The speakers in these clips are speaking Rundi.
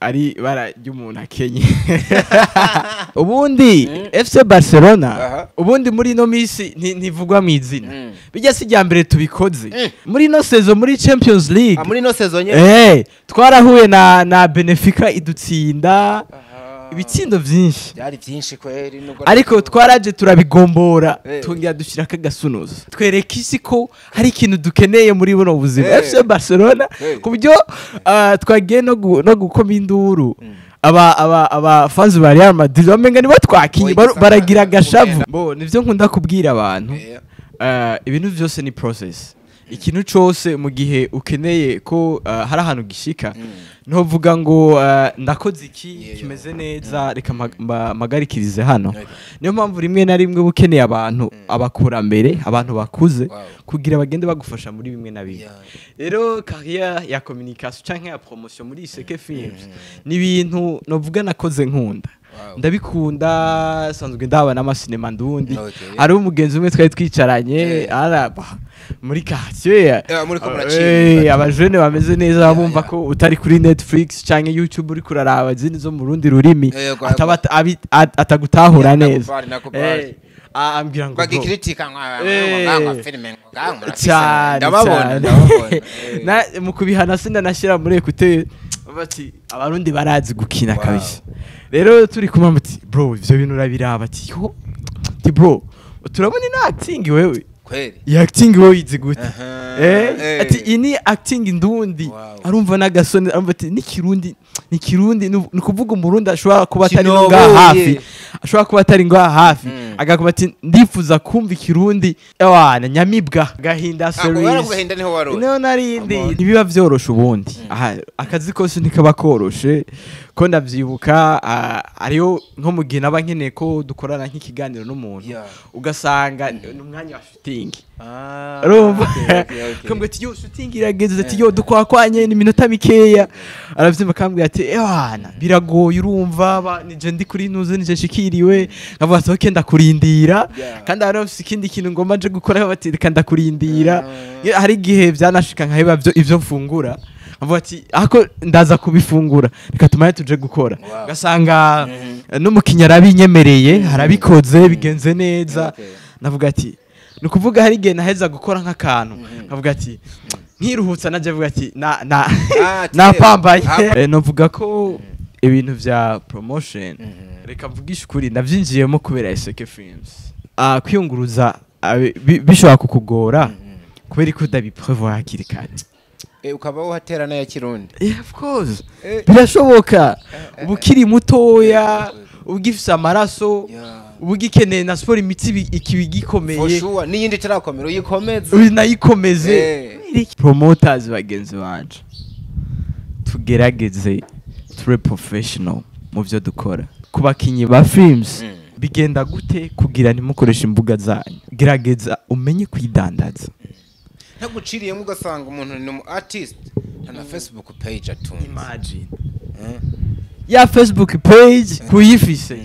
Ari ibara ry'umuntu akenye. Ubundi FC Barcelona, ubundi muri ino misi ntivugwa mu izina. Bijya si rya mbere tubikoze muri ino saison muri Champions League. Ah, muri ino saison nyene. Twarahuye na Benfica, idutsinda ibitsindo vyinshi. Byari byinshi kweri, nubwo Ariko twaraje turabigombora, twongera dushyirako agasunuzo, twereka isi ko hari ikintu dukeneye muri buno buzima. FC Barcelona, ku buryo twagiye no gukoma induru, aba fans ba Real Madrid bamenga nibo twakinye. Oya, Baragira agashavu. kugenda. Bo nivyo nkunda kubwira abantu. Ibintu byose ni process. Ikintu cose mu gihe ukeneye ko hari ahantu gishika, ntuvuga ngo ndakoze iki, kimeze neza, reka mpagarikirize hano. Niyo mpamvu rimwe na rimwe uba ukeneye abantu, abakurambere, abantu bakuze, kugira bagende bagufasha muri bimwe na bimwe. Rero carrière ya communication canke ya promotion muri Iseke Films ni ibintu novuga nakoze nkunda. Ndabikunda, sanzwe ndaba n'amasinema ndundi. Hari umugenzi umwe twari twicaranye, ara muri quartier. Muriko muracika. Abajene bameze neza, bumva ko utari kuri Netflix canke YouTube uri kuraraba izindi zo mu rundi rurimi, ataba atagutahura neza. Nakubali, nakubali. Ambwira ngo bro, Bagikritika ngo ngo filime ngo cyane. Ndababona. Cyane. Ndababona. Mu kubihana sindanashyira muri écouteur, bati abarundi barazi gukina. Kabisa. Rero turi kumwe, muti bro, ivyo bintu urabiraba? Ati yo, ati bro, turabona ino acting wewe. Kweri. Iyi acting wowe yizi gute? Ati iyi ni acting ndundi. Arumva n'agasoni, arumva ati ni kirundi, ni kirundi. Ni kuvuga umurundi ashobora kuba atari no ngaha Kinobuye. hafi, ashobora kuba atari ngaha hafi, agakuba ati ndifuza kumva ikirundi ewana nyamibwa gahinda Ah, series. Gahinda niho wari uri. Niho narindi. Amon. Ntibiba vyoroshe. Ubundi aha akazi kose ntikaba koroshe, ko ndavyibuka, ariyo nko mu gihe naba nkeneye ko dukorana nk'ikiganiro n'umuntu, ugasanga ni umwanya wa shooting. Urumva, kambwira ati yo, shooting irageze, ati yo dukwakwanye ni iminota mikeya. Aravyumva, akambwira ati ewana biragoye, urumva nije ndi kuri ntuze, nije nshikiriwe. Nkavuga ati okay, ndakurindira. Kandi hari afise ikindi kintu ngomba nje gukora, bati reka ndakurindira. Hari igihe vyanashika nkaheba ivyo mfungura, nkavuga ati ako ndaza kubifungura, reka tumare tuje gukora. Ugasanga n'umukinnyi arabinyemereye, arabikoze, bigenze neza. Navuga ati ni ukuvuga hari igihe naheza gukora nk'akantu, nkavuga ati nkiruhutsa, najya avuga ati na Ah, napambaye. Ah. Novuga ko ibintu vya promotion, reka mvugishe ukuri, navyinjiyemo kubera Iseke Films. Kwiyunguruza bishobora kukugora kubera ko udabiprevoir hakiri kare. Ukaba uhatera n'aya kirundi. Yeah, of course. Birashoboka. Uba ukiri mutoya, uba ugifise amaraso, uba ugikeneye na siporo, imitsi ikiba For igikomeye. sure, n'iyindi itarakomera uyikomeze. Uyu nayikomeze. Promoters bagenzi banje, tugerageze tube professional mu byo dukora. Ku bakinyi ba films, bigenda gute kugira ntimukoreshe imbuga zanyu? Gerageza umenye kwidandaza. Ntaguciriyemo, ugasanga umuntu ni umu artist, nta na Facebook page atunze. Imagine ya Facebook page kuyifise,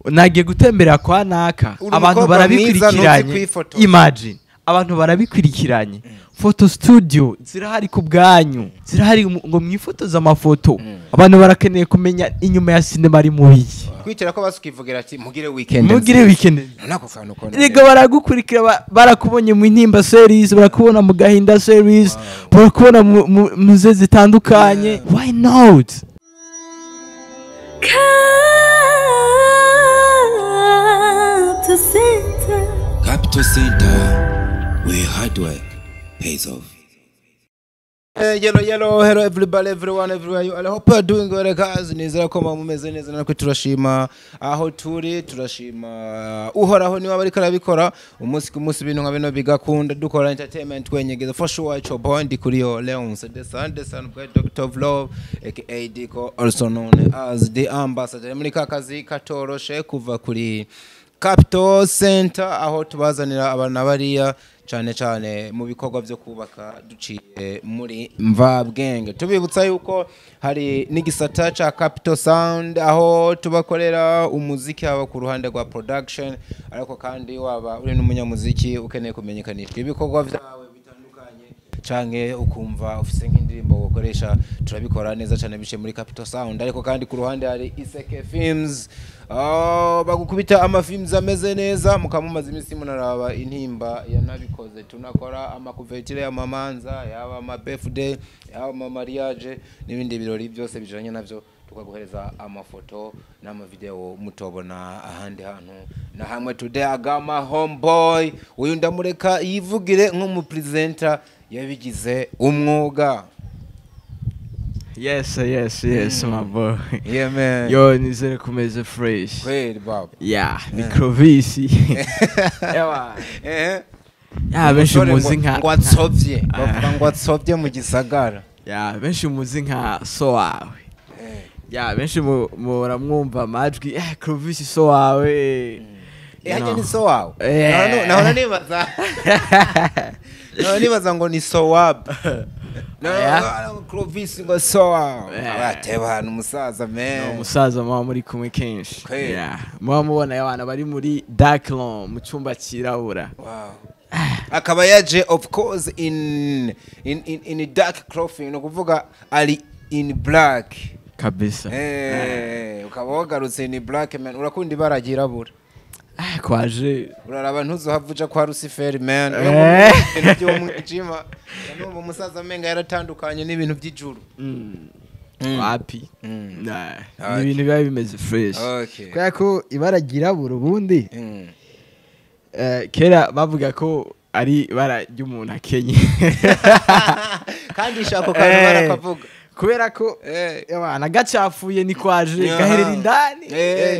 nagiye gutembera kwa naka, Uri abantu umukobwa mwiza, ntuzi barabikurikiranye. kwifotoza. Imagine abantu barabikurikiranye, photo studio zirahari ku bwanyu, zirahari ngo mwifotoze amafoto. Abantu barakeneye kumenya inyuma ya sinema ari mu biki. Kwitera ko basukivugira ati mugire weekend Mugire nziza. weekend. Nako kantu kona. Rega baragukurikira, barakubonye mu Intimba series, barakubona mu Gahinda series, barakubona mu ze zitandukanye. Why not? Capital Center. Capital Center, where hard work pays off. Hey, yellow, yellow, hello everybody, everyone, everywhere you are. I hope you are doing well, guys. Nizera ko mumeze neza, natwe turashima aho turi, turashima uhoraho niwe ariko arabikora umunsi ku munsi, ibintu nka bino bigakunda, dukora entertainment twenyegeza. For sure, it's your boy Ndikuriyo Leonce, the son, the son of God, Doctor of Love, aka Diko, also known as the Ambassador. Muri ka kazi katoroshe kuva kuri Capital Center, aho tubazanira abantu bariya cyane cyane mu bikorwa byo kubaka duciye muri mvabwenge. Tubibutsa yuko hari n'igisata ca Capital Sound, aho tubakorera umuziki, haba ku ruhande rwa production, ariko kandi waba uri n'umunyamuziki ukeneye kumenyekanishwa ibikorwa byawe bitandukanye. Canke ukumva ufise nk'indirimbo ukoresha, turabikora neza cyane bice muri Capital Sound. Ariko kandi ku ruhande hari Iseke Films. Oh, bagukubita amafilms ameze neza, mukamumaza iminsi munaraba intimba yanabikoze. Tunakora amacouverture y'amamanza, yaba ama birthday, yaba ama mariage n'ibindi birori byose bijanye navyo, tukaguhereza amafoto n'amavideo mutobona ahandi hantu na hamwe. Today agama homeboy uyu ndamureka yivugire nk'umupresenter yabigize umwuga. Yes, my boy. Yeah man. Yo, nizere kumeze fresh. Kweli baba. Yeah, ni Clovis. Ewa. Ya, benshi Umusore muzi nka ngo atsovye, bavuga ngo atsovye mu gisagara. Ya, benshi muzi nka so wawe. Ya, benshi muramwumva amajwi, Clovis so wawe. Hajya ni so wawe. Eh. Nahora nibaza ngo ni so wab. No. Aya. Clovis ngo so wawe. Eh. Abateba hano umusaza Ni man. umusaza muba muri kumwe kenshi. Kweli. Yeah. Muba mubona abana bari muri dark room, mu cyumba cyirabura. Wow. Akaba yaje of course in dark clothing, no kuvuga ari in black. Kabisa. Ukaba wagarutse in black man, urakunda ibara ryirabura. Ah, kwaje. Uraraba ntuzohava uja kwa Lucifer man. Ibintu by'umwijima. Numva umusaza amenga yaratandukanye n'ibintu by'ijuru. Wapi. Nah, Okay. ni ibintu biba bimeze fresh. Kubera ko ibara ryirabura ubundi kera bavuga ko ari ibara ry'umuntu akenye. Kandi ishako kantu barakavuga. Kubera ko abana gacafuye ni kwaje gaherera indani,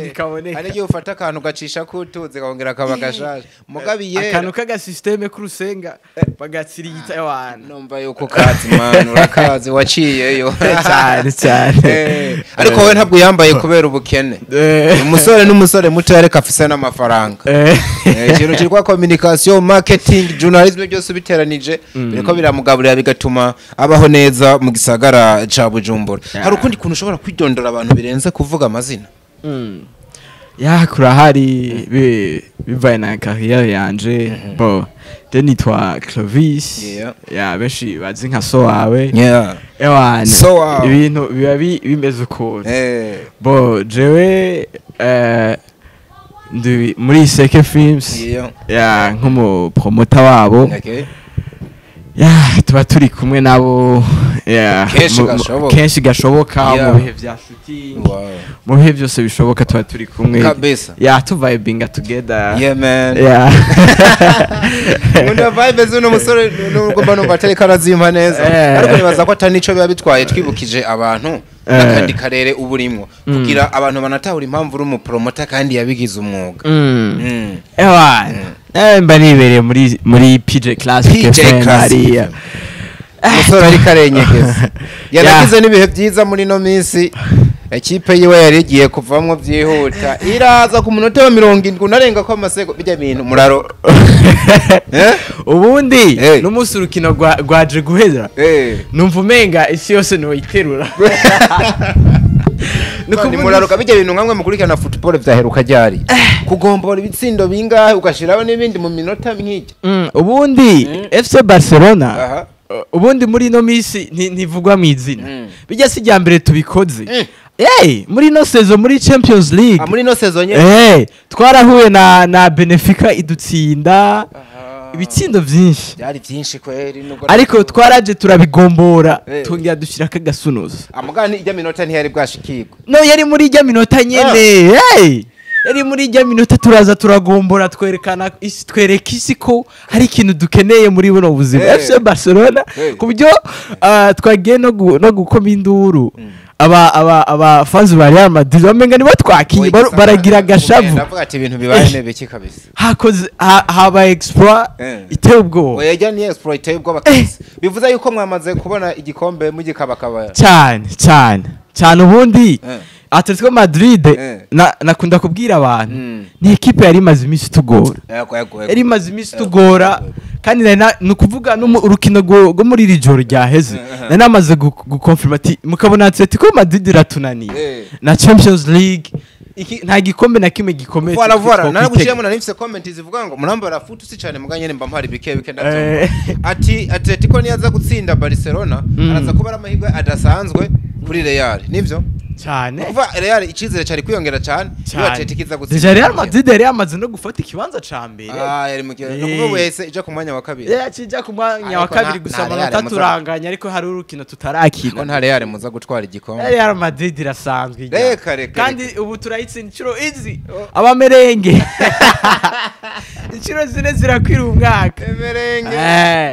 ntikaboneka. Hari igihe ufata akantu ugacisha ko utuzi kongera kaba gashaje mugabi yera. Akantu k'agasystème k'urusenga bagatsirita abantu. Numva yuko kazi man, urakazi waciyeyo. Cyane cyane. Ariko wowe ntabwo yambaye kubera ubukene. Umusore n'umusore muto ariko afise n'amafaranga. Ikintu cyitwa communication, marketing, journalism byose ubiteranije biriko biramugaburira, bigatuma abaho neza mu gisagara ca Bujumbura. Hari ukundi kuntu ushobora kwidondora abantu birenze kuvuga amazina? Ya, kurahari bivaye na carrière yanje. Bo je nitwa Clovis. Ya, benshi bazi nka so wawe. Ewana. So wawe. Ibintu biba bimeze ukuntu. Bo jewe ndi muri Seke Films. Ya, nk'umu promoter wabo. Ya, tuba turi kumwe nabo, ya. Kenshi gashoboka. Kenshi gashoboka. Mu bihe vya shooting, mu bihe byose bishoboka tuba turi kumwe. Kabisa. Ya, tuvibinga together. Yeah man. Ya. Nkunda vibe z'uno musore nubwo mba numva atariko arazimpa neza. Ariko nibaza ko atari nico biba bitwaye, twibukije abantu n'akandi karere uba urimwo kugira abantu banatahura impamvu uri umupromota kandi yabigize umwuga. Ewana, mba nibereye muri PJ Classic PJ FM Classic hariya. Umusore ariko arenyegeza, yanagize n'ibihe byiza muri ino minsi. Ekipe yiwe yari igiye kuvamwo byihuta, iraza ku munota wa 70 unarenga ko amasego bijya bintu muraro. Eh? Ubundi n'umunsi urukino rwaje guhera, numva umenga isi yose noyiterura. Ni muraruka bijya bintu nkamwe mukurikirana football, vyaheruka ryari kugombora ibitsindo bingahe ugashiraho n'ibindi mu minota nk'ijya? Ubundi FC Barcelona ubundi muri ino minsi ntivugwa mu izina. Bijya si irya mbere tubikoze. Hey, muri ino saison muri Champions League. Ah, muri ino saison nyene. Hey, twarahuye na Benfica idutsinda ibitsindo vyinshi. Byari byinshi kweri nubwo Ariko twaraje turabigombora, twongera dushyirako agasunuzo. Amugani ijya minota ntiyari bwashikirwe. No, yari muri ijya minota nyene. Hey! Yari muri ijya minota, turaza turagombora, twerekana isi, twereka isi ko hari ikintu dukeneye muri buno buzima. FC Barcelona ku buryo twagiye no gukoma induru, aba fans ba Real Madrid bamenga nibo twakinye, baragira agashavu. Ndavuga ati ibintu bibaye ne biki kabisa. Hakoze habaye exploit iteye ubwoba. Oya, ijya ni exploit iteye ubwoba kabisa, bivuze yuko mwamaze kubona igikombe mugikabakaba. Cyane cyane cyane. Ubundi Atletico Madrid nakunda kubwira abantu ni ekipe yari imaze iminsi itugora. Yego yego yego. Yari imaze iminsi itugora kandi ni ukuvuga urukino rwo muri iri joro ryaheze nari namaze gukonfirma ati mukabona Atletico Madrid iratunaniye na Champions League. Iki nta gikombe na kimwe gikomeye. Voilà, voilà. Twokwitega. Naragushiramo, nari comment zivuga ngo murambara foot si cyane, muga nyene mba mpari bike bike ndavyumva. Ati Atletico niyaza gutsinda Barcelona, araza kuba ari amahirwe adasanzwe kuri Real, nivyo? Cyane. Kuva Real icizere cyari kwiyongera cyane iyo Cyane. Atletico iza gutsinda. Déjà Real Madrid yari yamaze no gufata ikibanza ca mbere. Ah, yari mu kibanza, no kuvuga wese ija ku mwanya wa kabiri. Kijya ku mwanya wa Ariko kabiri gusa nta amanota Real muza- turanganya, ariko hari urukino tutarakina. Ko nta Real muza gutwara igikombe. Real Madrid irasanzwe ijya. Reka, reka, Kandi ubu turayitsinda inshuro izi abamerenge inshuro zine zirakwira umwaka. Emerenge.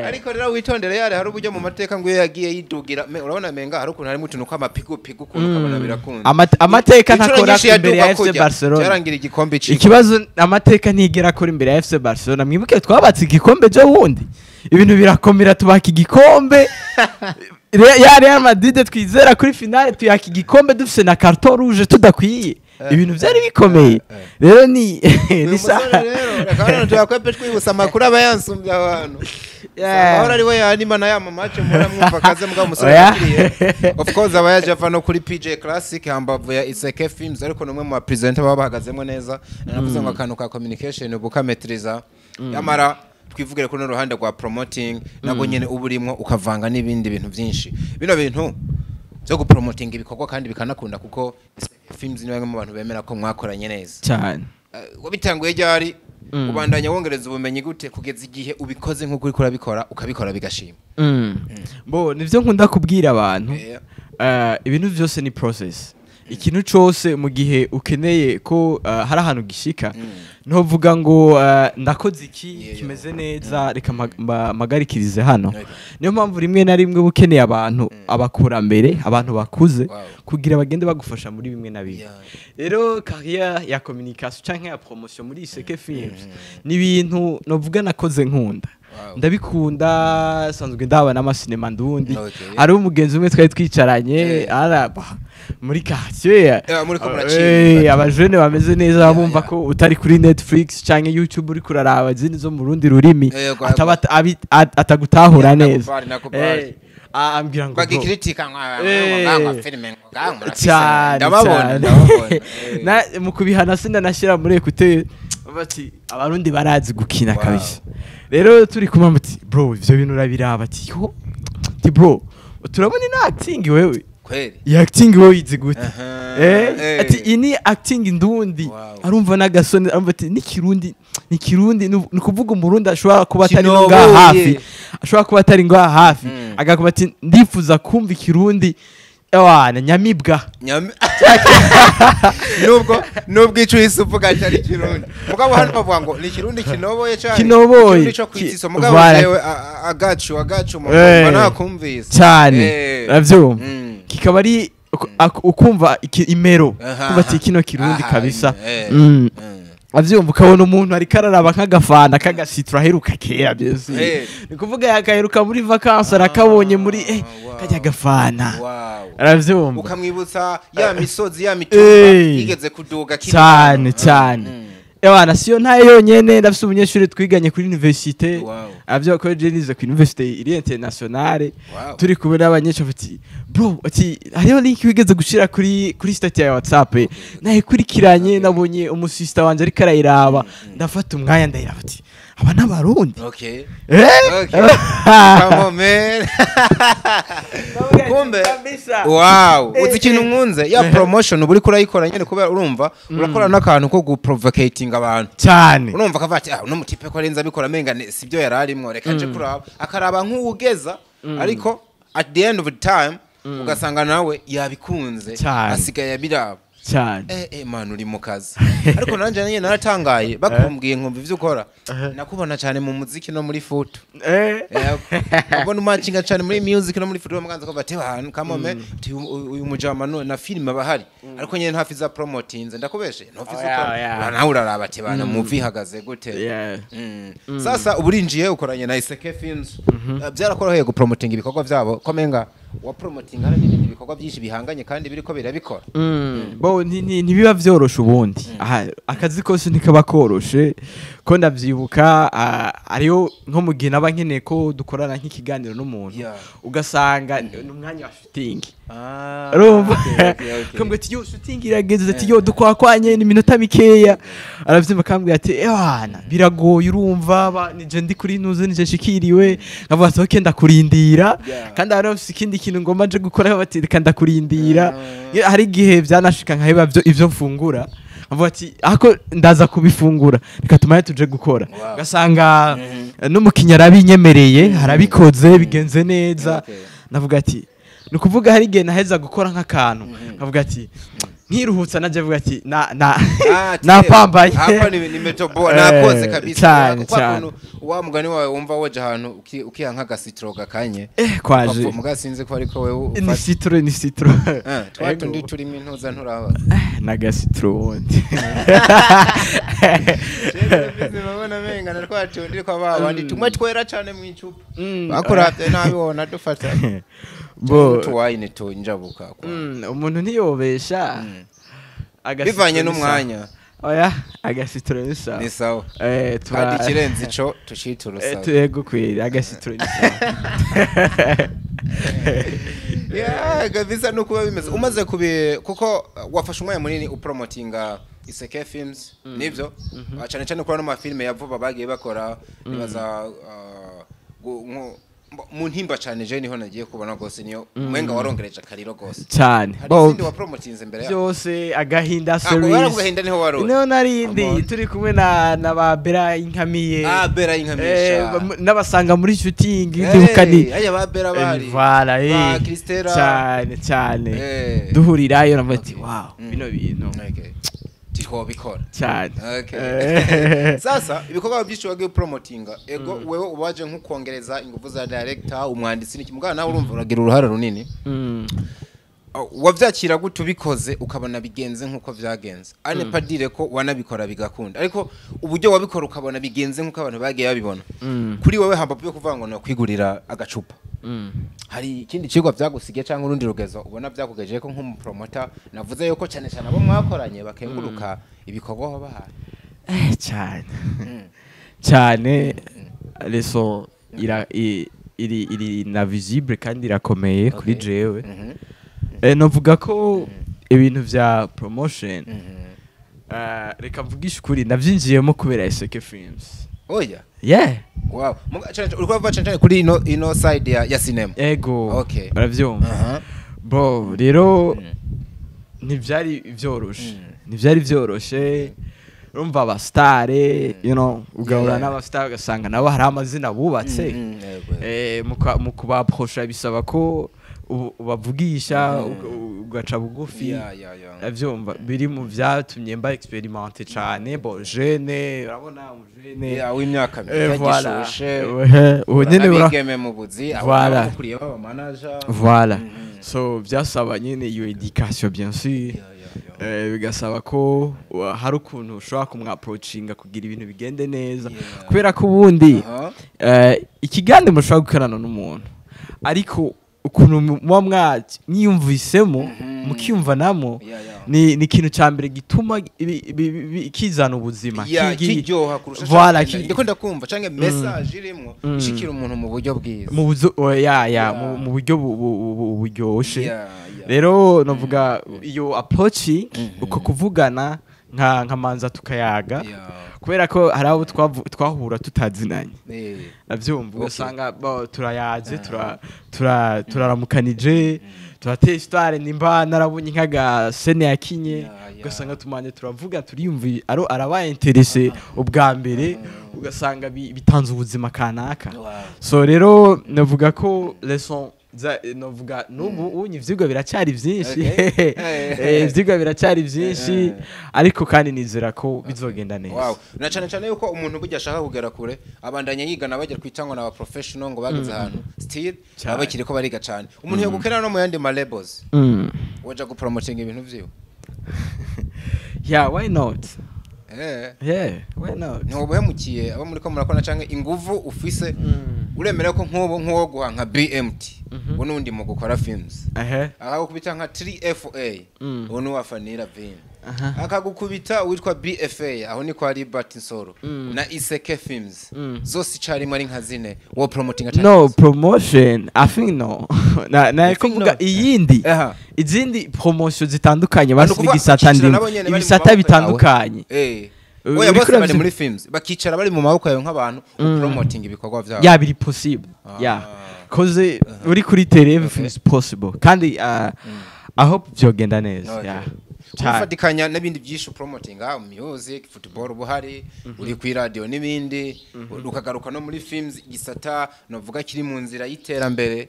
Ariko rero witondere Real, hari uburyo mu mateka ngo iyo yagiye yidugira urabona menga hari ukuntu harimo utuntu kw'amapigupigu, ukuntu ukabona birakunze. Amateka Inshuro ntakora nyinshi imbere ya yaduga FC kujya, Barcelona. cyarangira igikombe cika. Ikibazo, amateka ntigera akora imbere ya FC Barcelona. Mwibuke twabatse igikombe cyo wundi, ibintu birakomera, tubaka igikombe ya Real Madrid twizera kuri finale, tuyaka igikombe dufise na carton rouge tudakwiye. Ibintu byari bikomeye rero ni Uyu ni musore rero, reka hano tuyakwepe, twibutsa amakuru aba yansumbye abantu. Amahoro ari we yanima na ya mamace muramwumva kaze mugabo umusore Oya. yakiriye. Of course aba yaje ava no kuri PJ Classic hambavu ya Iseke Films, ariko numwe mu presenter baba bahagazemo neza. Nanavuze ngo akantu ka communication ubu kametriza. Yamara twivugire kuri ruhande rwa promoting nabwo nyene uba urimo ukavanga n'ibindi bintu byinshi. Bino bintu byo gupromoting ibikorwa kandi bikanakunda, kuko Iseke Films ni bamwe mu bantu bemera ko mwakoranye neza. Cyane. Wabitanguye ryari? Ubandanya wongereza ubumenyi gute kugeza igihe ubikoze nk'uko uriko urabikora, ukabikora bigashima? Bo nivyo nkunda kubwira abantu. Ibintu byose ni process. Ikintu cose mu gihe ukeneye ko hari ahantu gishika, ntuvuga ngo ndakoze iki kimeze neza, reka mpagarikirize hano. Niyo mpamvu rimwe na rimwe uba ukeneye abantu, abakurambere, abantu bakuze, kugira bagende bagufasha muri bimwe na bimwe. Rero carrière ya communication canke ya promotion muri Iseke Films ni ibintu novuga nakoze nkunda. Ndabikunda, sanzwe ndaba n'amasinema ndundi. Hari umugenzi umwe twari twicaranye araba muri quartier. Muriko muracika. Abajene bameze neza bumva ko utari kuri Netflix canke YouTube uri kuraraba izindi zo mu rundi rurimi, ataba atagutahura neza. Nakubali, nakubali. Ambwira ngo bro, Bagikritika ngo filime ngo cyane. Ndababona. Cyane. Ndababona. Mu kubihana sindanashyira muri écouteur, bati abarundi barazi gukina kabisa. Rero turi kumwe, muti bro, ivyo bintu urabiraba? Ati yo, ati bro, turabona ino acting wewe. Kweli. Iyi acting wewe izi gute? Aha, Ati iyi ni acting ndundi. Arumva n'agasoni, arumva ati ni kirundi, ni kirundi, ni ukuvuga umurundi ashobora kuba atari no ngaha Kinoboye. hafi, ashobora kuba atari ngaha hafi, agakuba ati ndifuza kumva ikirundi ewana nyamibwa. Nubwo ico uhise uvuga atari kirundi, mugabo hano bavuga ngo ni kirundi kinoboye cyane. Kinoboye. Kirundi co kwitiso, mugabo Voilà. jewe agacu agacu mu nakumvise. Cyane. Uravyumva? Kikaba ari ukumva imero, kumva ati kino kirundi kabisa. Avyumva, ukabona umuntu ariko araraba nk'agafana k'agasitro aheruka kera byose, ni kuvuga yakaheruka muri vacances, arakabonye muri kajya gafana. Aravyumva. Ukamwibutsa ya misozi, ya mitumba yigeze kuduga akiri Cyane. muto. Cyane. Ewana, siyo ntayo yonyene, ndafise umunyeshuri twiganye kuri université. Avyo ko je nize ku université iri internationale. Turi kumwe n'abanyeshuri, bati bro, ati hariho link wigeze gushira kuri statut ya WhatsApp, nayikurikiranye, nabonye umusista wanje ariko arayiraba, ndafata umwanya ndayiraba, ati aba n'abarundi. Okay. Come on, man. Kumbe. Wow, uzi ikintu nkunze ya promotion uba uriko urayikora nyene, kubera urumva urakora n'akantu ko guprovocating abantu. Cyane. Urumva akavuga ati ah, uno mutipe ko arenze abikora, amenga sibyo yari arimwo, reka nje kuraba, akaraba nk'uwugeza, ariko at the end of the time ugasanga nawe yabikunze, Cyane. asigaye abiraba. Cyane. Man, uri mu kazi, ariko nanje nyine naratangaye bakumbwiye nkumva ivyo ukora. Nakubona cyane mu muziki no muri foot. Ubona umacinga cyane muri music no muri foot, muganza ko bati ahantu kamome uyu mujama no na film abahari, ariko nyine ntafi za promotinze, ndakubeshe ntafi Oya, ukora. oya. Nawe uraraba ati bana movie ihagaze gute? Sasa uburinjiye ukoranye na Iseke Films. Byarakoroheye gupromotinga ibikorwa byabo, ko menga wa promoting hari n'ibindi ibikorwa byinshi bihanganye kandi biriko birabikora. Bo ntibiba vyoroshe ubundi. Aha, akazi kose ntikaba koroshe, ko ndavyibuka, ariyo nko mu gihe naba nkeneye ko dukorana nk'ikiganiro n'umuntu, ugasanga ni umwanya wa shooting. Urumva? Kambwira ati: "Yo, shooting irageze." Ati: "Yo, dukwakwanye ni iminota mikeya." Aravyumva, akambwira ati: "Ewana, biragoye, urumva nije ndi kuri nuze, nije nshikiriwe." Nkavuga ati: "Okay, ndakurindira." Kandi hari bafise ikindi kintu ngomba nje gukora, bati: "Reka ndakurindira." Hari igihe vyanashika nkaheba ivyo mfungura, nkavuga ati: "Ako ndaza kubifungura, reka tumare tuje gukora." Ugasanga n'umukinnyi arabinyemereye, arabikoze, bigenze neza. Navuga ati, ni ukuvuga hari igihe naheza gukora nk'akantu, nkavuga ati nkiruhutsa, najya avuga ati na napambaye. Hapa ni nimetoboa, nakoze kabisa. Cyane, Kwa cyane. kuntu wa mugani wawe wumva woje ahantu ukiha nk'agasitro gakanye. Kwaje. Muga sinzi ko ariko wewe Ni ufata citron, ni citron. Twa Ego. tundi turimo intuza nturaba. N'agasitro wundi. Babona menga na twa tundi kwa babandi tumwe twera cyane mu icupa. Bakuravye nabi wona dufata. Bo tuwayine tunjabuka kwa. Umuntu ntiyobesha. Agasitro Bivanye ni sawa. n'umwanya. Oya, agasitro ni sawa. Ni sawa. Tura Kandi ikirenze ico tucita urusawa. Yego kweli, agasitro ni sawa. Yeah, kabisa nuko biba bimeze umaze kubi, kuko wafashe umwanya munini upromotinga Iseke Films, nivyo? Ah, cyane cyane kuri ano mafilme ya vuba bagiye bakora, nibaza mu Ntimba cyane, je niho nagiye kubona gose, niyo umenga warongereje akariro gose. Cyane. Hari Bo izindi wapromotinze imbere yaho? Byose, Agahinda Ah, series. waravuga niho wari uri. Niho narindi. Amon. Turi kumwe na ba Bera Inkamiye. Ah, Bera Inkamiye. N'abasanga muri shooting, ndibuka ni Aya ba Bera bari voilà, ba Christella. Cyane cyane. Duhurirayo navuga ati: "Wow, bino bintu." Okay, twobikora. Cyane. Okay. Sasa ibikorwa byinshi wagiye promotinga, ego wewe ubaje nk'ukongereza ingufu za director, umwanditsi n'iki, mugana nawe urumva uragira uruhare runini. Wavyakira gute ubikoze ukabona bigenze nk'uko vyagenze? Ane padire ko wanabikora bigakunda, ariko uburyo wabikora ukabona bigenze nk'uko abantu bagiye babibona, kuri wowe hambavu yo kuvuga ngo nokwigurira agacupa, hari ikindi kigo vyagusigiye cyangwa urundi rugezo ubona vyakugejeje ko nk'umupromota? Navuze yuko cyane cyane abo mwakoranye bakenguruka ibikorwa wabahaye. Cyane cyane, leçon ira iri na visible kandi irakomeye kuri jewe. Novuga ko ibintu vya promotion, reka mvugishe ukuri, navyinjiyemo kubera Iseke Films. Oya? Yeah. Wow. Uriko uravuga cyane cyane kuri ino side ya cinema? Ego. Uravyumva? Aha. Bo rero ntivyari vyoroshe, ntivyari vyoroshe. Urumva abasitare, ugahura n'abasitare, ugasanga nabo hari amazina bubatse. Yego. Mu kubaprosha bisaba ko ubavugisha, ugaca bugufi. Yeah. Avyumva, biri mu vyatumye mba expérimenté cane. Bo jeune, urabona umujene Yeah, w'imyaka voilà. mike gishushe. Ubu nyene abigeme mu buzi, Voilà. abakuriye baba manager. Voilà, so vyasaba nyene iyo éducation, bien sûr. Bigasaba ko hari ukuntu ushobora kumwaprocinga kugira ibintu bigende neza, kubera ko ubundi ikiganiro mushobora gukorana n'umuntu, ariko ukuntu muba mwiyumvisemo, mukiyumvanamo, ni ikintu cya mbere gituma kizana ubuzima. Kiryoha kurusha. Voilà, ndiko ndakumva canke message irimwo ishikira umuntu mu buryo bwiza. Mu buzo, oh, ya, mu buryo buryoshe. Rero navuga iyo approach, uko kuvugana, nka nkamanza tukayaga, kubera ko hari abo twahura tutazinanye. Navyumva, ugasanga bo turayaze, turaramukanije, turateye histoire, nimba narabonye nk'aga scène yakinye, ugasanga tumanye turavuga, turiyumva, aro arabaye intéressé ubwa mbere, ugasanga bitanze ubuzima kanaka. So rero navuga ko leçon navuga n'ubu unye ivyigwa biracyari vyinshi. Ivyigwa biracyari vyinshi, ariko kandi nizera ko bizogenda neza. Wow. Na cyane cyane yuko umuntu burya ashaka kugera kure abandanya yigana, bajya kwita ngo n'aba professional, ngo bageze ahantu still baba bakiri ko bariga cyane. Umuntu yogukera no mu yandi ma labels, waja gupromotinga ibintu vyiwe? Yeah, why not? Yeah, why not? Ntiwobuhemukiye abo muri ko murakora canke inguvu ufise? Uremera ko nk'ubu nk'uwo guha nka BMT, ubu n'undi mu gukora films, akagukubita nka 3FA, ubu n'uwafanira vin, akagukubita witwa BFA, aho ni kwa Libert Nsoro, na Iseke Films, zose icarimwe ari nka zine wo promoting. No promotion, I think no, na You think kuvuga no? iyindi, izindi promotion zitandukanye, basi Ni ukuvuga n'igisata bakicara ndimo, nabo nyene bari mu ibisata maboko yawe. bitandukanye. Oya, Uriko bose bari uravye- muri films, bakicara bari mu maboko yawe nk'abantu promoting ibikorwa vyabo. Yeah, biri possible, yeah, cause uri kuri tele, everything is possible, kandi I hope vyogenda neza. Yeah. Cyane. Kufatikanya n'ibindi byinshi promoting, music, football, ubuhari uri ku radio n'ibindi, ukagaruka no muri films, igisata novuga kiri mu nzira y'iterambere.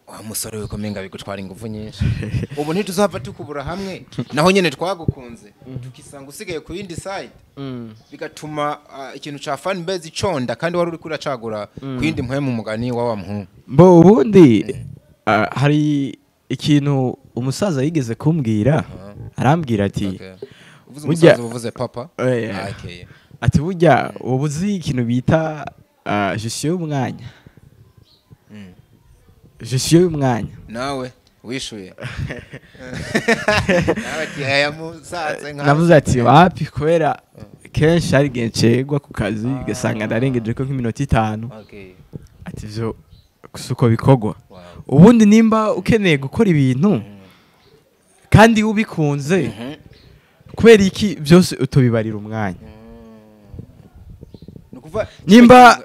Wa musore we, komenga bigutwara ingufu nyinshi. Ubu ntituzava tukubura hamwe naho nyene twagukunze, tukisanga usigaye ku yindi side, bigatuma ikintu ca fan base iconda, kandi wari uriko uracagura ku yindi mpwemu, mugani wa wa muhungu. Mbo ubundi hari ikintu umusaza yigeze kumbwira, arambwira ati Okay. Uvuze Burya- umusaza, uvuze papa? Eh. Okay. Ati burya uba uzi ikintu bita gestion y'umwanya, gestion y'umwanya. Nawe wishuye nawe ati aya musaza nka Navuze ati wapi, kubera kenshi hari igihe ncerwa ku kazi, ugasanga ndarengeje ko nk'iminota 5. Ati ivyo si uko bikorwa. Ubundi nimba ukeneye gukora ibintu kandi ubikunze, kubera iki byose utobibarira umwanya? Ni ukuvuga Nimba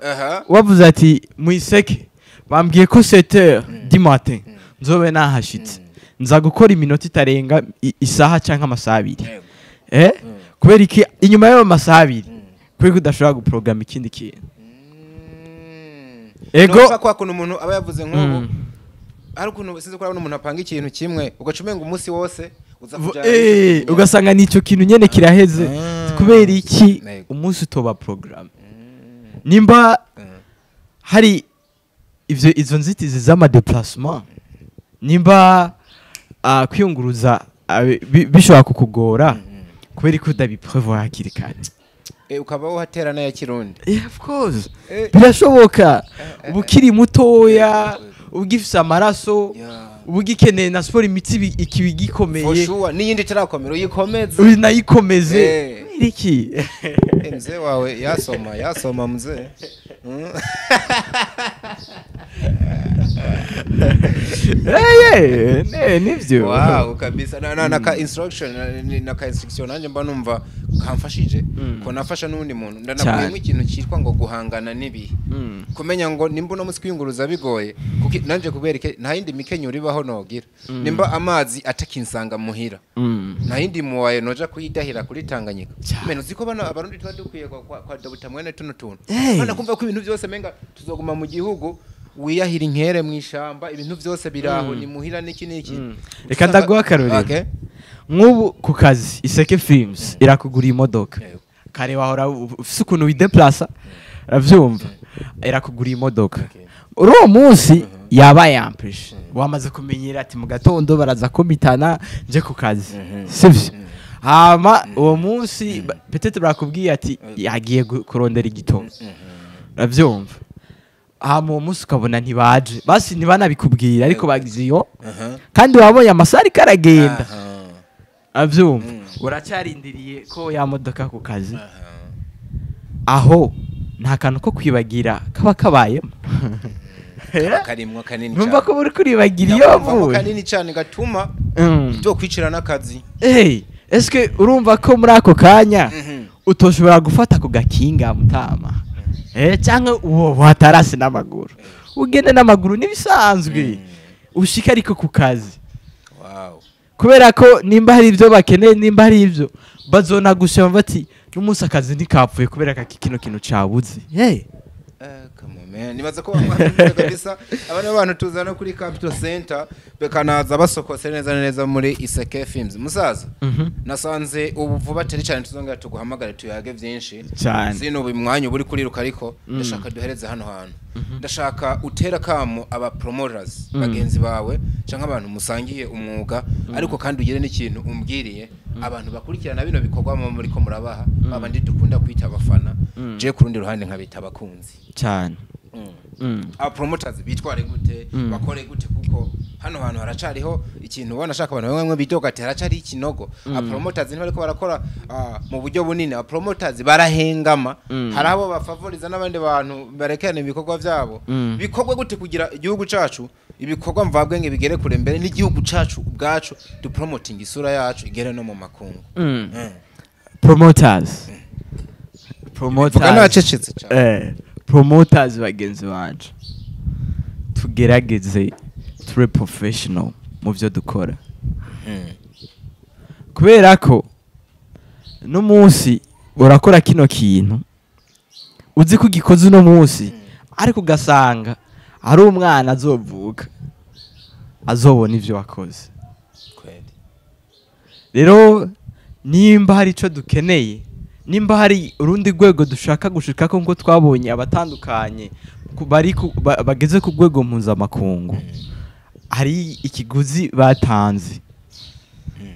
wavuze ati mu Iseke bambwiye ko 7h du matin nzobe nahashitse, nza gukora iminota itarenga isaha cyangwa amasaha 2. Kubera iki inyuma y'ayo masaha 2, kubera ko udashobora guprograma ikindi kintu? Ego. Numva kwa kuntu umuntu aba yavuze nk'ubu, hari ukuntu sinzi ko urabona umuntu apanga ikintu kimwe, ugaca umenga umunsi wose uza kujana n'icyo kintu. Ugasanga nicyo kintu nyene kiraheze. Kubera iki umunsi utoba programme? Nimba hari ivyo, izo nzitizi z'ama déplacement, nimba kwiyunguruza bishobora kukugora, kubera ko udabiprevoir hakiri kare? Ukaba wahatera n'aya Kirundi. Yeah, of course. Birashoboka. Uba ukiri mutoya, uba ugifise amaraso, uba ugikeneye na siporo, imitsi ikiba For igikomeye. sure, n'iyindi itarakomera uyikomeze. Unayikomeze. Kubera iki? Mzee wawe yasoma, yasoma mzee. Nivyo. Wow, kabisa, na ka instruction na ka instruction nanjye mba numva kamfashije, ko nafasha n'undi muntu, ndanakuyemo ikintu cyitwa ngo guhangana n'ibihe, kumenya ngo nimba uno munsi kwiyunguruza bigoye, kuki nanje kubereke nta yindi mikenyero ibaho nogira, nimba amazi atakinsanga muhira, nta yindi muwaye noja kuyidahira kuri Tanganyika. Meno uziko bano Abarundi tuba dukwiye kwa dabuta mwene tuno tuntu. Bana kumva ko ibintu byose menga tuzoguma mu gihugu, wiyahira inkere mu ishamba, ibintu byose biraho ni muhira, niki niki. Reka ndaguha akarorero. Nk'ubu ku kazi, Iseke Films irakugura imodoka. Kare wahora ufise ukuntu wideplasa, uravyumva, irakugura imodoka. Uri uwo munsi yaba yampeshe, wamaze kumenyera ati mu gatondo baraza kumitana nje ku kazi, sivyo? Hama uwo munsi peut-être barakubwiye ati yagiye kurondera igitoro, uravyumva? Hama uwo munsi ukabona ntibaje, basi ntibanabikubwira, ariko bagize iyo, kandi wabonye amasaha ariko aragenda, avyumva, uracyarindiriye ko ya modoka ku kazi. Aho nta kantu ko kwibagira kaba kabayemo? Karimwo kanini. Numva ko uri kuribagira iyo Ndakumva ko wavuye. Kanini cyane gatuma byo kwicira n'akazi. Hey, eske urumva ko muri ako kanya utoshobora gufata ku gakinga, mutama, cyangwa uwo watarase n'amaguru, ugende n'amaguru n'ibisanzwe, ushike ariko ku kazi? Kubera ko nimba hari ibyo bakeneye, nimba hari ibyo bazonagusha, bati n'umunsi akazi ntikapfuye kubera ko kino kintu cabuze. Hey. Come on, man. Nibaza ko bamwe kabisa aba ni abantu tuzana kuri Capital Center, bekanaza basokose neza neza muri Iseke Films. Musaza, nasanze ubu vuba atari cyane tuzongera tuguhamagare tuyage byinshi. Cyane. Sino ubu mwanya uba uri kuriruka, ariko ndashaka duhereze hano hantu. Ndashaka utera kamo aba promoters bagenzi bawe canke abantu musangiye umwuga, ariko kandi ugire n'ikintu umbwiriye abantu bakurikirana bino bikorwa mu muri ko murabaha, babandi dukunda kwita abafana, je ku rundi ruhande nkabita abakunzi. Cyane. Aba promoters bitware gute, bakore gute? Kuko hano hantu haracariho ikintu ubona ashaka abantu bamwe bidoga ati haracari ikinogo. Aba promoters ntibariko barakora mu buryo bunini, aba promoters barahengama, hari abo bafavoriza n'abandi bantu barekana ibikorwa vyabo. Bikorwe gute kugira igihugu cacu, ibikorwa mvabwenge bigere kure, mbere n'igihugu cacu ubwacu du promoting isura yacu igere no mu makungu? Promoters, Vuga promoters, nacecetse cyane. Promoters bagenzi banje, tugerageze tube professional mu byo dukora, kubera ko n'umunsi urakora kino kintu uzi ko ugikoze uno munsi, ariko ugasanga ari umwana azovuka azobona ivyo wakoze. Rero nimba hari ico dukeneye, nimba hari urundi rwego dushaka gushikako, nkuko twabonye abatandukanye bari bageze ku rwego mpuzamakungu, hari ikiguzi batanze,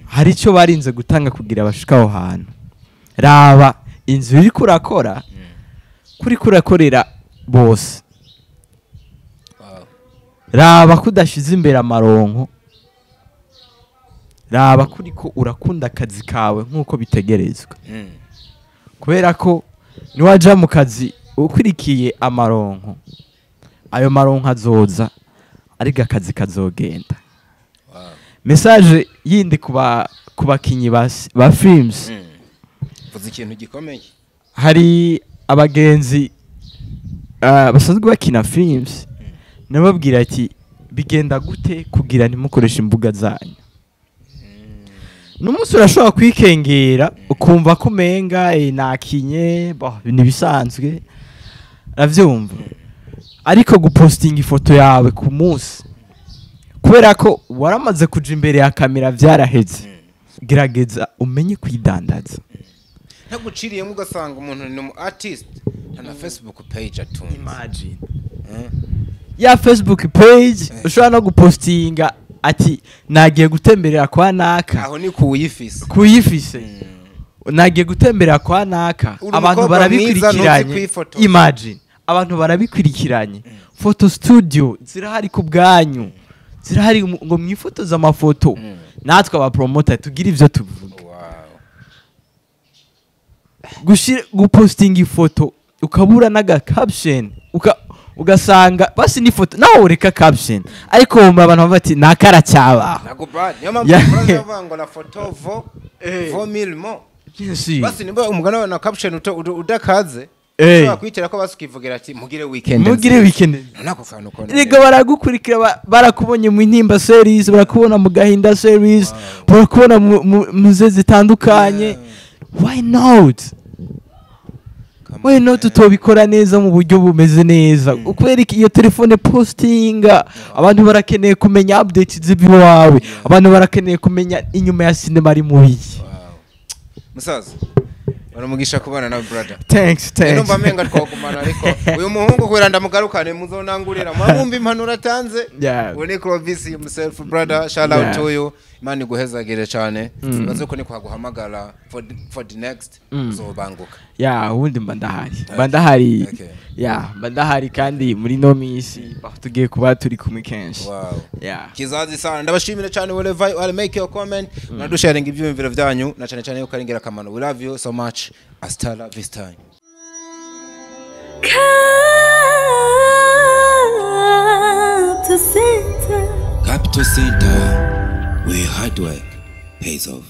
hari icyo barinze gutanga kugira bashike aho hantu. Raba inzu uriko urakora, kuriko urakorera bose. Raba ko udashize imbere amaronko, raba ko uriko urakunda akazi kawe nk'uko bitegerezwa, kubera ko niwaja mu kazi ukurikiye amaronko, ayo maronko azoza ariko akazi kazogenda. Message yindi ku bakinyi ba films. Vuze ikintu gikomeye. Hari abagenzi basanzwe bakina films, nababwira ati bigenda gute kugira ntimukoreshe imbuga zanyu? N'umunsi urashobora kwikengera ukumva ko umenga nakinye, bah, ntibisanzwe, aravyumva, ariko gupostinga ifoto yawe ku munsi, kubera ko waramaze kuja imbere ya kamera, vyaraheze. Gerageza umenye kwidandaza. Ntaguciriyemo, ugasanga umuntu ni umu artist, nta na Facebook page atunze. Imagine ya Facebook page ushobora no gupostinga ati nagiye gutemberera kwa naka. Aho ni kuwuyifise. Kuyifise, nagiye gutemberera kwa naka. Uri Abantu umukobwa mwiza, ntuzi barabikurikiranye. kwifotoza. Imagine, abantu barabikurikiranye. Photo studio zirahari ku bwanyu, zirahari ngo mwifotoze amafoto. Natwe aba promoter tugira ivyo tuvuga. Gushira, gupostinga ifoto ukabura n'aga caption, ugasanga basi ni foto nawe ureka caption, ariko wumva abantu bavuga ati nakara cyabaho. Ntabwo bad, niyo mpamvu yeah. Bavuga ngo la photo vaut mille mots. Bien sûr. Basi nimba umugana wawe na caption udakaze, ushobora kwitera ko basi ukivugira ati mugire weekend Mugire nziza. weekend. Nako kantu kona. Rega baragukurikira, barakubonye mu Intimba series, barakubona mu Gahinda series, barakubona mu zitandukanye. Why not? Come Why on, not man. utobikora neza mu buryo bumeze neza? Kubera iki iyo telefone postinga, abantu barakeneye kumenya updates z'iwawe, abantu barakeneye kumenya inyuma ya sinema ari mu biki. Wow. Musaza, baramugisha kubana nawe, brother. Thanks, thanks. Numva amenga twagumana, ariko uyu muhungu kubera ndamugarukane muzonangurira mwabumva impanuro atanze. Uyu ni Clovis himself. Brother, shout out to you. Imana iguhezagire cyane. Ibaze ko ni kwaguhamagara for the next, uzobanguka. Ya, ubundi mba ndahari, mba ndahari. Ya, mba ndahari, kandi muri no minsi tugiye kuba turi kumwe kenshi. Ya. Kizazi sana, ndabashimira cyane. Wherever you are, make your comment, mnadusharinga ibyumviro byanyu, na cyane cyane yuko ari ingirakamaro. We love you so much. Hasta la vista. Capital Center. Capital Center, where hard work pays off.